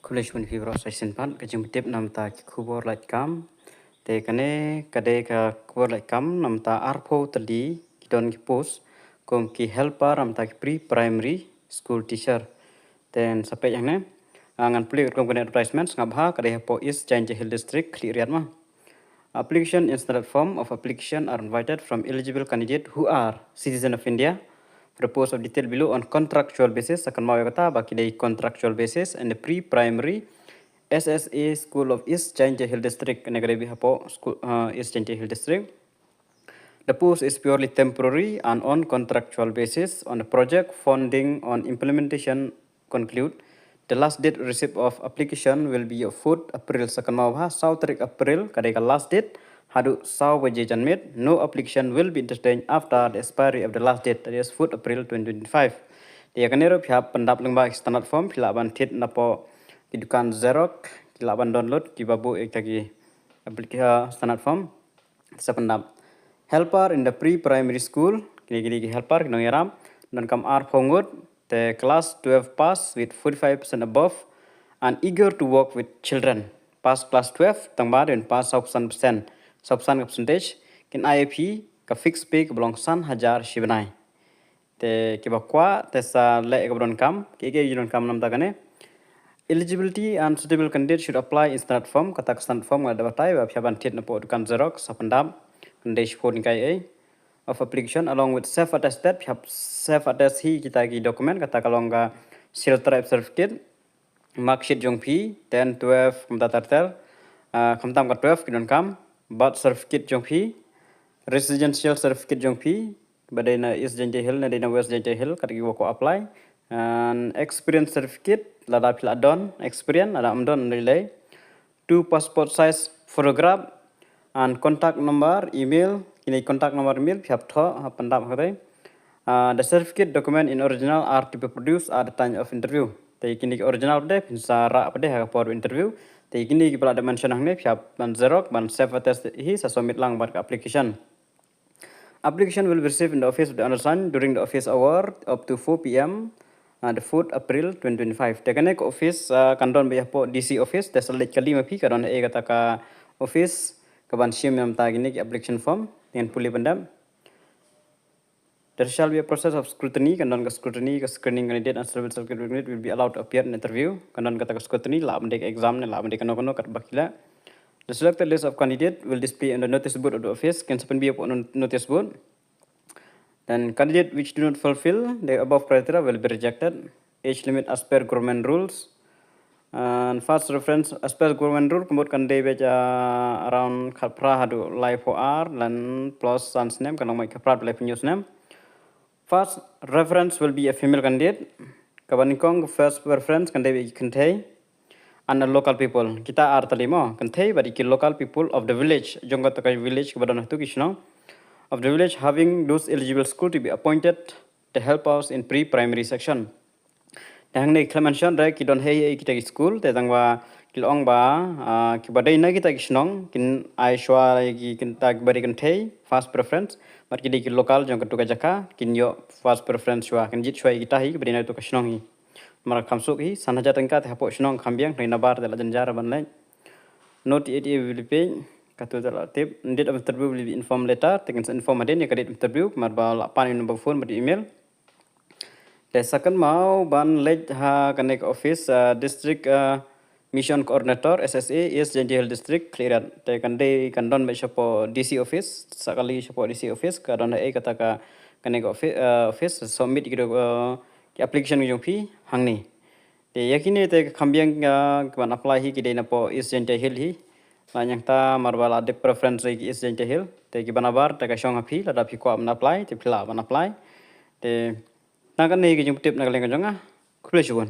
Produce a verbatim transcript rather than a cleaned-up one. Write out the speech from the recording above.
Khublei shibun phi baroh sa shisien pat, ka jingpyntip namar ki khubor lait kam. Te kane ka dei ka khubor lait kam namar arphew tylli ki don ki post kum ki helper namar ki pre-primary school teacher. Te sa peit hangne, ah, ngan pule katkum kane advertisement, sngap bha, ka dei hapoh East Jaintia Hills District, Khliehriat ma. Application in standard form of application are invited from eligible candidate who are citizen of India. For the post of detail below on contractual basis, sa kynmaw ïa kata ba ki dei contractual basis in the pre-primary S S A School of East Jaintia Hills District. Kane ka dei beit hapoh school, uh, East Jaintia Hills District. The post is purely temporary and on contractual basis on the project funding on implementation conclude. The last date receipt of application will be fourth April, sa kynmaw bha, saw tarik April ka dei ka last date haduh saw baje janmiet. No application will be entertained after the expiry of the last date, that is fourth April twenty twenty-five. Te ïa kane ruh phi hap pyndap lyngba ki standard form, phi lah ban thied napoh ki dukan Xerox, ki lah ban download, ki ba buh ïa kita ki applica-, standard form. Sa pyndap. Helper in the pre-primary school, kine kine ki helper ki nongïarap, donkam arphew ngut, te class twelve pass with forty-five percent above and eager to work with children. Pass class twelve tang ba dei pass saw phew san percent, saw phew san ka percentage, kin ai ïa phi ka fixed pay kaba long san hajar shi bnai. Te kiba kwah te sa leh kaba donkam, ki ki donkam namar kane. Eligibility and suitable candidate should apply in standard form, kata ka standard form nga da batai ba phi hap ban thied napoh dukan Xerox, sa pyndap, kane dei shiphew tyngka ei of application along with self attested, phi hap self attest hi kita ki document, kata ka long ka Scheduled Tribe certificate, mark sheet jong phi, ten, twelve, kumta ter ter, ah, khamtam ka twelve ki donkam, birth certificate jong phi, residential certificate jong phi, ba dei na East Jaintia Hills ne dei na West Jaintia Hills, kat ki wa ko apply. And experience certificate, lada phi la don experience, lada ym don, ym lei. Two passport size photograph and contact number, email, kine contact number, email phi hap thoh, hap pyndap ha kata. Uh, the certificate document in original are to be produced at the time of interview. Te kine ki original pat de phin sa rah pat de ha ka por interview. Te kine kiba la dep mention hangne phi hap ban Xerox, ban self attest hi, sa submit lang bad ka application. Application will be received in the office of the undersigned during the office hour up to four P M, uh, the fourth April twenty twenty-five. Te kane ka office, uh, kan don beit hapoh D C office, te sa leit kali ma phi ka don ei kata ka office, kaban shim namar kine ki application form, ngan pule pyndap. There shall be a process of scrutiny, kan don ka scrutiny, ka screening candidate and selected candidate will be allowed to appear in interview. Kan don kata ka scrutiny, lah ban dei ka exam ne lah ban dei kano kano, kat ba ki leh. The selected list of candidate will display on the notice board of the office, kin sa pynbeit hapoh no-, notice board. Then candidate which do not fulfill the above criteria will be rejected. Age limit as per government rules. And first reference as per government rule, ka mut kan dei beit, uh, around khatphra haduh laiphew ar, lane plus san snem, kan long beit khatphra haduh laiphew hynñiew snem. First reference will be a female candidate. Kaba nyngkong, first preference kan dei beit ki kynthei and a local people. Kita ar tylli mo, kynthei bad ki local people of the village, jong kata ka village kaba don ha katu ka shnong. Of the village having those eligible school to be appointed the helpers in pre-primary section. Te hangne ki la mention re ki don hei hei kita ki school, te tang ba ki la ong ba, ah, kiba dei na kita ki shnong kin ai shuwa ïa ki, kita kiba dei kynthei first preference, bad ki dei ki local jong katu ka jaka kin ïoh first preference shuwa, kin jied shuwa ïa kita hi kiba dei na katu ka shnong hi. Namar kham suk hi, san hajar tyngka te hapoh shnong kham biang, hynrei nabar te la jynjar ban leit. No T A T A will be paid, katu te la tip. Date of interview will be informed later, te kin sa inform hadien ïa ka date of interview, namar ba la pan ïa u number phone bad email. Te sa kynmaw ban leit ha kane ka office, ah, District, ah, Mission Coordinator, S S A, East Jaintia Hills District, Khliehriat. Te kan dei, kan don beit shapoh D C office, sa kali shapoh D C office, ka don hei kata ka, kane ka offi-, ah, office, submit ki do-, ah, ki application ki jong phi hangne. Te ïa kine te ka kham biang, ah, kiban apply hi ki dei napoh East Jaintia Hills hi. La ñiangta namar ba la dep preference ïa ki East Jaintia Hills. Te kiba nabar te ka shong ha phi, lada phi kwah ban apply, te phi lah ban apply. Te na kane ka jingpyntip na ka liang ka jong nga. Khublei shibun.